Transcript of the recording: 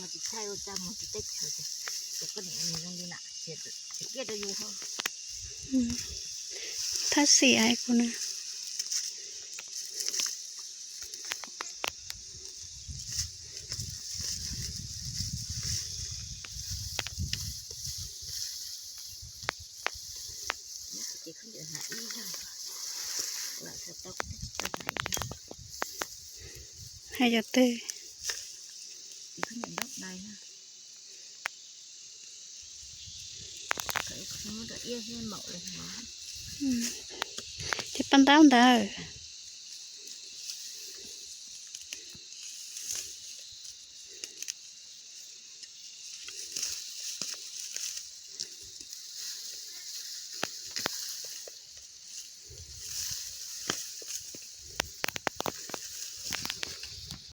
Tsis thaij ua tsa mus tsis teb chaws ces, ces koj niam nws zoo li na, txiav txiav kiag rau yus ho. Thab xim hais kuv na. Ces khaub ncaws hnav ib zaug, lam sawv tau, tau hnav ib zaug. Hais cov twg? Ces khaub ncaws ntaub dai na. Muab rau iab thiab maum li no. Ces paj ntaub ntawd.